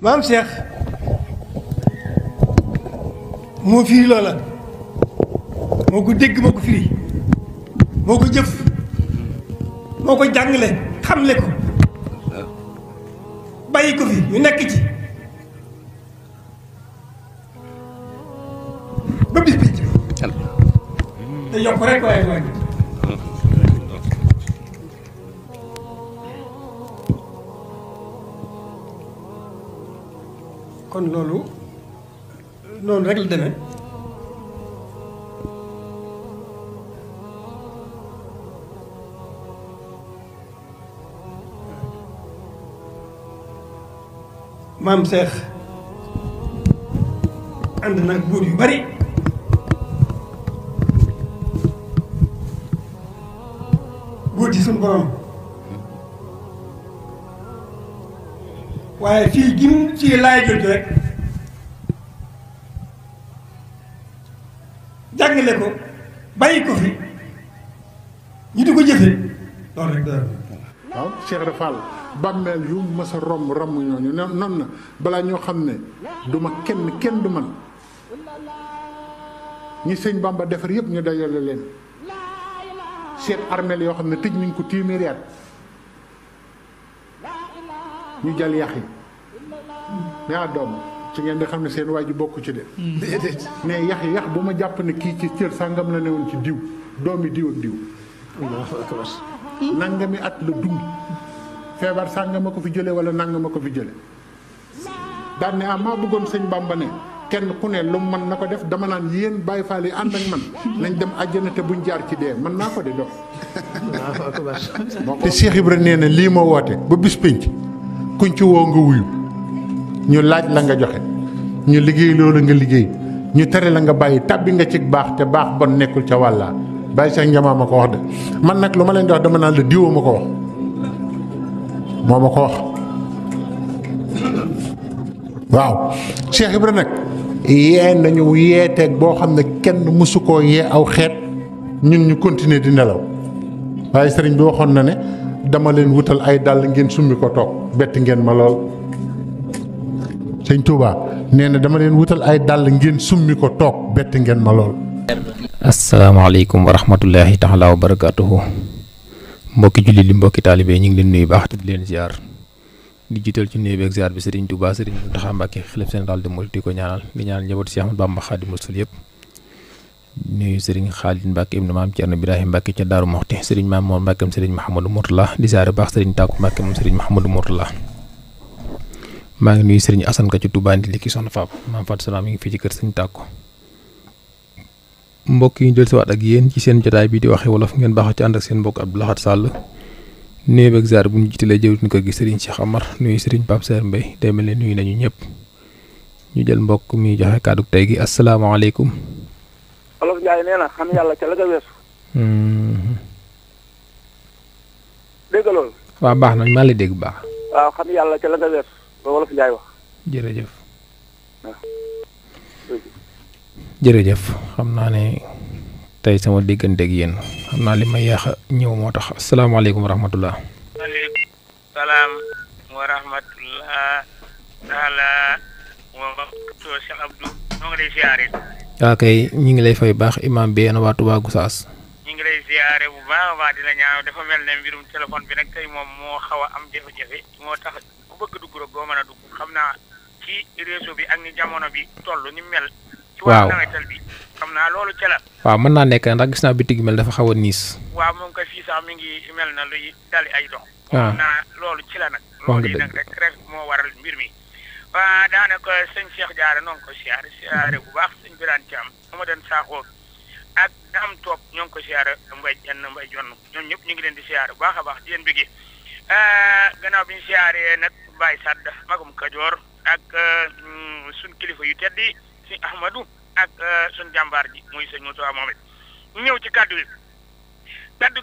maam Cheikh moo firi loola moo ko dégg moo ko firi moo ko jëf moo ko jàngale xamle ko bàyyi ko fi ñu nekk ci ba bis bi te yokk rek waaye wàññi kon loolu noonu rek la demee maam Cheikh ànd nag buur yu bari buur ci suñu borom waaye fii gim fii laay jot rek jàngale ko bàyyi ko fi ñu di ko jëfe loolu rek dara waaw Cheikh Ibra Fall bàmmeel yu mës a romb ñooñu noonu na balaa ñoo xam ne du ma kenn du man ñi sëñ Bamba defar yëpp ñu dajale leen seet armeel yoo xam ne tëj nañ ko téeméeri at ñu jël yax yi ñaa doom ci ngeen di xam ne seen waay ji bokku ci de mais yax bu ma jàpp ne kii ci cër sàngam la newoon ci diw doomi diw ak diw nangami at la dund feebar sàngama ko fi jële wala nangama ko fi jële daan ne maa bëggoon sëñ Bamba ne kenn ku ne lu man na ko def dama naan yéen Baay Faal yi ànd ak man nañ dem àjjana te buñ jaar ci dee mën naa ko de dox te Cheikh Ibra nee na lii ma woote ba bis pénc kuñ ci woo nga wuyu ñu laaj la nga joxe ñu liggéey loolu nga liggéey ñu tere la nga bàyyi tàbbi nga ci baax te baax bon nekkul ca wàllaa Baye Cheikh Ndiama ma ko wax de man nag lu ma leen di wax dama naan la diwoo ma ko wax moo ma ko wax waaw Cheikh Ibra nag yee nañu yeeteeg boo xam ne kenn mësu koo yee aw xeet ñun ñu continuer di nelaw waaye sëriñ bi waxoon na ne dama leen wutal ay dàll ngeen summi ko toog bett ngeen ma lool sëñ Touba nee na dama leen wutal ay dàll ngeen summi ko toog bett ngeen ma lool. asalaamaaleykum wa rahmatullahi taala wa barakaatuhu mbokki jullit li mbokki taalibe ñu ngi leen nuyu baax te di leen ziar di jiital ci nuyu beeg ziar bi Serigne Touba Serigne Mountakha Mbacké xalifa général des mourides di ko ñaanal di ñaanal njabootu Cheikh Ahmadou Bamba Khadimou Rassoul yëpp nuyu Serigne Khalid Mbacké ibnu maam Thierno Birahim Mbacké ca Daaru Moxti Serigne Maam Mor Mbacké Serigne Mahamadou Mourtala di ziar baax Serigne Takku Mbacké moom Serigne Mahamadou Mourtala maa ngi nuyu Serigne Assane Ka ci Touba Ndili ki soxna Fap maam Fatou Salam mi ngi fii ci kër Serigne Takku mbokk yi ñu jël si waat ak yéen ci seen jotaay bi di waxe wolof ngeen baax ci ànd ak seen mbokk Abdou Lahad Sall nuyu beeg ziar bu ñu jiitalee jëwriñ ko gi Serigne Cheikh Amar nuyu Serigne Pape Serre Mbaye day mel ne nuyu nañu ñëpp ñu jël mbokk mi joxe kàddu tey gi asalaamaaleykum. Olof Ndiaye nee na xam yàlla ca la nga weesu. dégg loolu. waaw baax na maa ngi lay dégg baax. waaw xam yàlla ca la nga weesu loolu Olof Ndiaye wax. jërëjëf. waaw. jërëjëf xam naa ne tey sama digganteeg yéen xam naa li ma yéex a ñëw moo tax asalaamaaleykum wa rahmatullah. waaleykum salaam wa rahmatullah taala wa barakatuh Cheikh Abdou ñoo ngi lay ziare. waa kay ñu ngi lay fay baax imam bi yéen waa Touba Goussaas. ñu ngi lay ziare bu baax a baax di la ñaan dafa mel ne mbirum téléphone bi nag tey moom moo xaw a am jafe-jafe moo tax ku bëgg dugg rek doo mën a dugg xam naa ci réseau bi ak ni jamono bi toll ni mel. waaw ci nawetal bi xam naa loolu ca la. waaw mën naa nekk ndax gis naa bitig mel dafa xaw a niis. waaw moom kay fii sax mi ngi mel na luy dali ay dox. waaw xam naa loolu ci la nag. wax nga loolu yi nag rek moo waral mbir mi. waa daanaka sëñ Cheikh Diarra noonu ko siyaare bu baax sëñ Birane Thiam Amadou Sakho ak Dame Top ñoo ngi ko siyaare Mbaye Jonn ñoom ñëpp ñu ngi leen di siyaare bu baax a baax di leen bëggee gannaaw bi ñu siyaaree nag Baye Sadd magum Kajoor ak suñ kilifa yu tedd yi sëñ Ahmadou ak suñ jàmbaar ji muy sëñ Moussa Mohamed ñu ñëw ci kaddu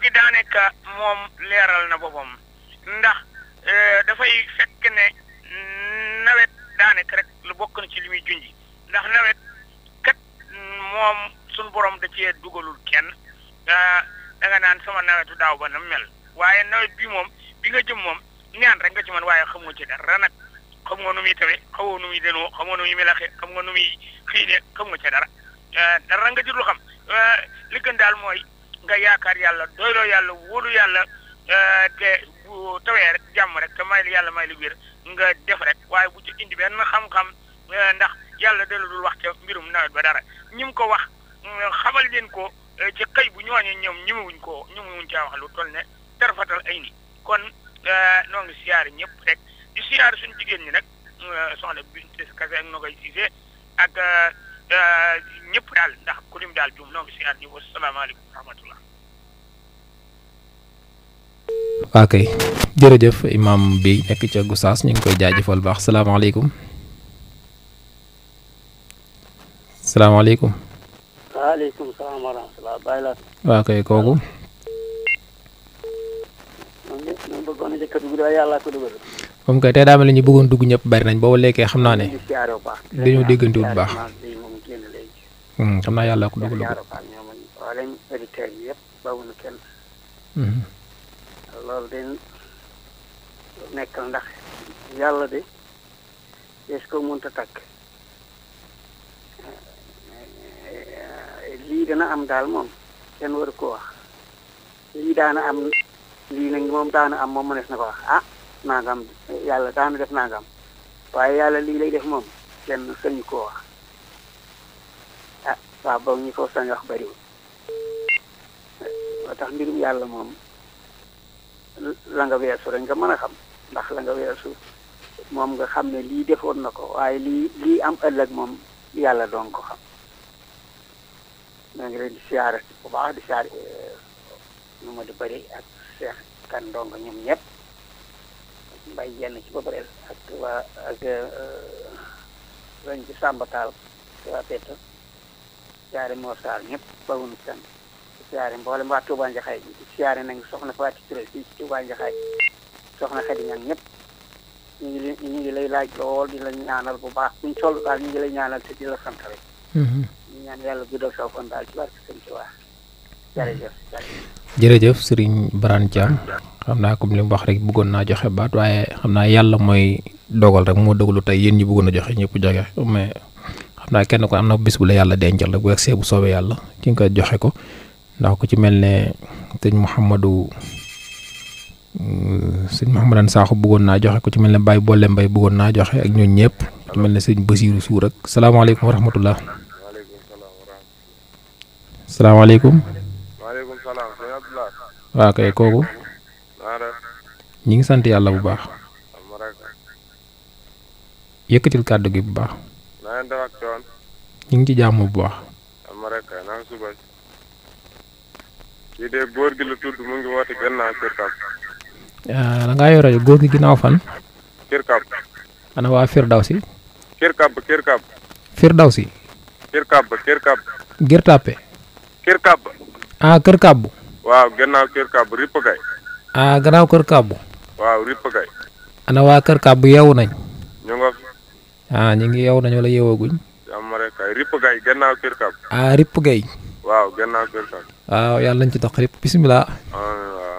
gi daanaka moom leeral na boppam ndax dafay fekk ne nawet daanaka rek lu bokk na ci li muy junji ndax nawet kat moom suñ borom da cee dugalul kenn da nga naan sama nawetu daaw ba na mel waaye nawet bi moom bi nga jëm moom ñaan rek nga ci mën waaye xamoo ci dara nag xam nga nu muy tawe xamoo nu muy denoo xam nga nu muy melaxe xam nga nu muy xiine xam nga ca dara dara nga jël lu xam li gën daal mooy nga yaakaar yàlla doyloo yàlla wóolu yàlla te bu tawee rek jàmm rek te may li yàlla may li wér nga def rek waaye bu ci indi benn xam-xam ndax yàlla dala dul wax ca mbirum nawet ba dara ñi mu ko wax xamal leen ko ci xëy bu ñooñee ñoom ñemewuñ caa wax lu toll ne tarfatal ay ni kon noo ngi siyaare ñëpp rek di siyaare suñu jigéen ñi nag soxna Bintu Kase ak Nogay Cissé ak ñëpp daal ndax ku lim daal jum noo ngi siyaare ñëpp wasalaamaaleykum wa rahmatullah. waa kay jërëjëf imam bi nekk ca Gossas ñu ngi koy jaajëfal baax salaamaaleykum. salaamaaleykum. waaleykum salaam wa rahmatulah Baye Laat. waa kay kooku. man bëggoon a jëkk a dugg daal yàlla ko dugal. moom kay tey daa mel ni ñu bëggoon dugg ñëpp bari nañ booba léegi xam naa ne dañoo déggante bu baax. xam naa yàlla ko dugal ko. wala auditeurs yi yëpp bawuñu kenn. loolu de nekkal ndax yàlla de est-ce que mënut a takk lii dana am daal moom kenn waru ko wax lii daana am lii nag moom daana am moom mënees na ko wax nangam yàlla daana def nangam waaye yàlla lii lay def moom kenn sañu koo wax waaw boog ñi ko sañ wax bariwul moo tax mbirum yàlla moom la nga weesu rek nga mën a xam ndax la nga weesu moom nga xam ne lii defoon na ko waaye lii am ëllëg moom yàlla doon ko xam maa ngi leen di siyaare bu baax di siyaare nu ma di bëri ak Cheikh Kan Ndongo ñoom ñëpp mbay jenn ci Bobareel ak waa ak lañ ci Samba Tall waa Peta siyaare Mor Sarr ñëpp bawuñu kenn siyaare mboolem waa Touba Njaxaay ji siyaare nañu soxna Fatou Touré fii ci Touba Njaxaay soxna Xadi Ñang ñëpp ñu ngi lay laaj lool di la ñaanal bu baax buñ toll daal ñu ngi lay ñaanal te di la sant rek ñu ñaan yàlla guddal saw fan daal ci barke sëñ ci waa jërëjëf Serigne Barane Thiam xam naa comme li mu wax rek bëggoon naa joxe baat waaye xam naa yàlla mooy dogal rek moo dogalu tey yéen ñi bëggoon a joxe ñëpp joxe mais xam naa kenn ko am na bis bu la yàlla dencal rek bu egsee bu soobee yàlla ki nga ko joxe ko ndax ku ci mel ne sëñ Mouhamadane Sakho bëggoon naa joxe ku ci mel ne Baye Bolle Mbaye bëggoon naa joxe ak ñooñu ñëpp ku ci mel ne sëñ Basiirou Sour ak salaamaaleykum wa rahmatullah. salaamaaleykum. maaleykum salaam sëñ Abdoulaye. waaw kay kooku. ñi ngi sant yàlla bu baax. yëkkatil kàddu gi bu baax. ñu ngi ci jàmm bu baax. kii de góor gi la tudd mu ngi woote gannaaw Kër Kab. da ngaa yore góor gi ginnaaw fan. Kër Kab. ana waa Firdawsi. Kër Kab. Firdawsi. Kër Kab. Gertape. Kër Kab. Kër Kabbu. waaw gannaaw Kër Kab Ripp Gay. gannaaw Kër Kabbu. waaw Ripp Gay. ana waa Kër Kabbu yeewu nañ. ñu nga fi. ñu ngi yeewu nañ wala yeewooguñ. jàmm rek kay Ripp Gay gannaaw Kër Kab. Ripp Gay. waaw gannaaw Kër Kab. waaw yàlla nañ ci tax Ripp bisimilah.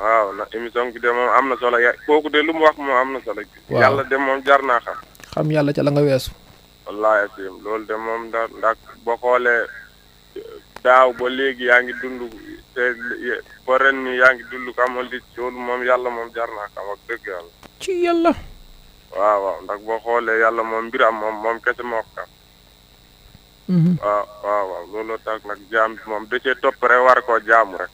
waaw na émission bi de moom am na solo kooku de lu mu wax moom am na solo. waaw yàlla de moom jar naa xam. xam yàlla ca la nga weesu. wallaahi asim loolu de moom ndax boo xoolee daaw ba léegi yaa ngi dund te ba ren ni yaa ngi dund ko amal li loolu moom yàlla moom jar naa xam ak dëgg yàlla. ci yàlla. waaw ndax boo xoolee yàlla moom mbiram moom kese moo ko xam. waaw looloo tax nag jaam bi moom da cee topp rek war koo jaamu rek.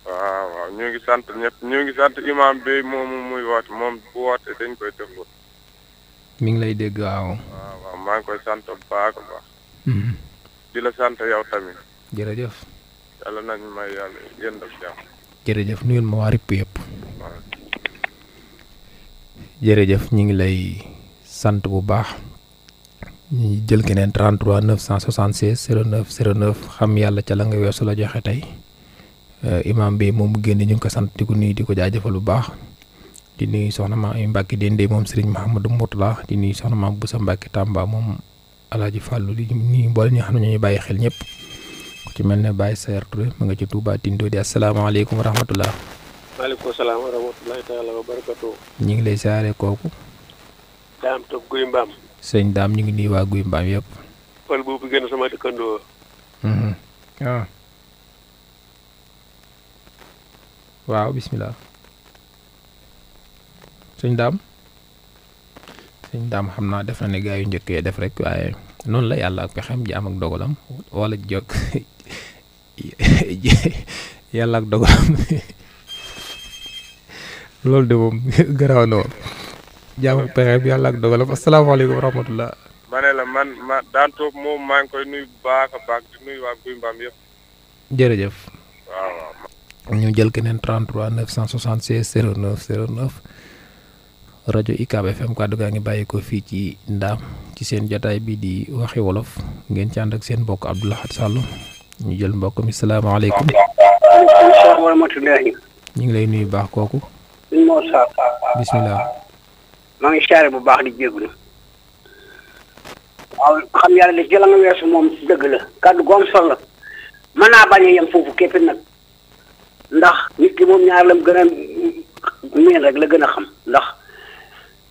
waaw ñu ngi sant ñëpp ñu ngi sant imam bi moomu muy woote moom bu woote dañ koy déglu. mi ngi lay dégg waaw. waaw maa ngi koy sant bu baax a baax. di la sant yow tamit. jërëjëf. yàlla nañ may yàlla yéen def jàmm. jërëjëf nuyul ma waa Ripp yëpp. jërëjëf ñu ngi lay sant bu baax. ñu jël keneen 33 976 09 09 xam yàlla ca la nga weesu la joxe tey imam bi moom mu génn ñu ngi ko sant di ko nuyu di ko jaajëfal bu baax di nuyu soxna ma ay Mbàkke Dende moom Serigne Mouhamadou Moutala di nuyu soxna ma Boussa Mbàkke Tamba moom Alaaji Fàllu di nuyu mboole ñi nga xam ne ñooy bàyyi xel ñëpp ku ci mel ne Baye Sayer Touré ma nga ci Touba Tindo di asalaamaaleykum wa rahmatullah. waaleykum salaam wa rahmatullahi taala wa barakatuh. ñu ngi lay saare kooku. daam toog guy mbaam. sëñ daam ñu ngi nuyu waa guy mbaam yëpp. pël boobu gën sama dëkkandoo. waaw. waaw bismillah. sëñ daam xam naa def na ne gaa yu njëkk yee def rek waaye noonu la yàlla ak pexem jaam ak dogalam wala jog yàlla ak dogalam loolu de moom garaaw na woon jaam ak pexem yàlla ak dogalam asalaamaaleykum wa rahmatullah. ma ne la man daan toog moom maa ngi koy nuyu bu baax a baax di nuyu waa guy mbaam yëpp. jërëjëf. waaw. ñu jël keneen 33 976 09 09 rajo UCAB FM kàddu gaa ngi bàyyi ko fii ci Ndaam ci seen jotaay bi di waxi wolof ngeen ci ànd ak seen mbokk Abdou Lahad Sall ñu jël mbokk mi salaamaaleykum. waaleykum salaam wa rahmatullahi. ñu ngi lay nuyu baax kooku. sëñ Mor Sarr. bisimilah. maa ngi siyaare bu baax di jégalu. waaw xam yàlla de jëla nga weesu moom dëgg la kàddu gu am solo la mën naa bañ a yem foofu képp nag ndax nit ki moom ñaar lam gën a miin rek la gën a xam ndax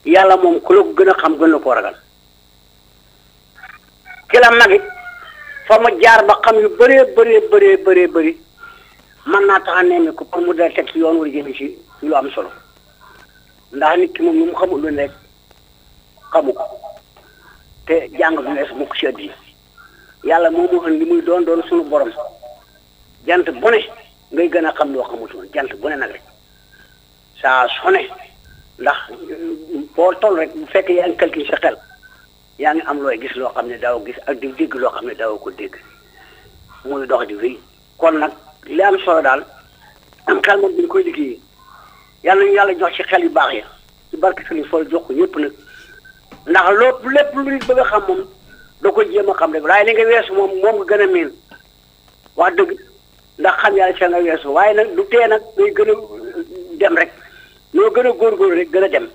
yàlla moom ku la ko gën a xam gën la koo ragal ki la magit fa mu jaar ba xam yu bëree mën naa tax a nemmi ko pour mu dal teg ci yoon wala jëme ci lu am solo ndax nit ki moom lu mu xamul lu nekk xamu ko te jàng du lees mukk ci àddina yàlla moom moo xam li muy doon suñu borom jant bu ne ngay gën a xam loo xamutoon jant bu ne nag rek saa su ne ndax boo toll rek bu fekkee yaa ngi calcul sa xel yaa ngi am looy gis loo xam ne daaw gis ak di dégg loo xam ne daaw ko dégg muy dox di wéy kon nag li am solo daal am xel moom bi ñu koy liggéeyee yàlla nañu yàlla jox ci xel yu baax ya ci barke Sëriñ Fall jox ko ñëpp nag ndax lépp lu nit bëgg a xam moom da koy jéem a xam rek waaye li nga weesu moom nga gën a miin wax dëgg ndax xam yàlla ca nga weesu waaye nag du tee nag day gën a dem rek noo gën a góorgóorlu rek gën a dem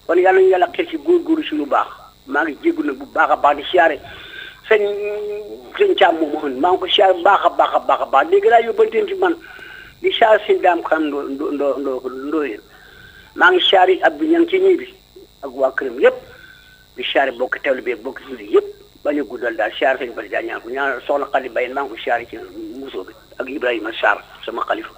kon yàlla nañu yàlla xel ci góorgóorlu si lu baax maa ngi jéggu nag bu baax a baax di siyaare sëñ Thiam moom maa ngi ko siyaare bu baax a baax léegi laa yóbbanteen ci man di siyaare sëñ Daam Kan ndooyeen maa ngi siyaare ab bi ñan ci ñii bi ak waa këram yëpp di siyaare bokk teewlu bi bokk julli yëpp bañ a guddal daal siyaare sëñ Bari Jaa ñaan ko ñaan soxna Xadi Bayen maa ngi ko siyaare ci musoo bi ak Ibrahima Sarr sama xalifa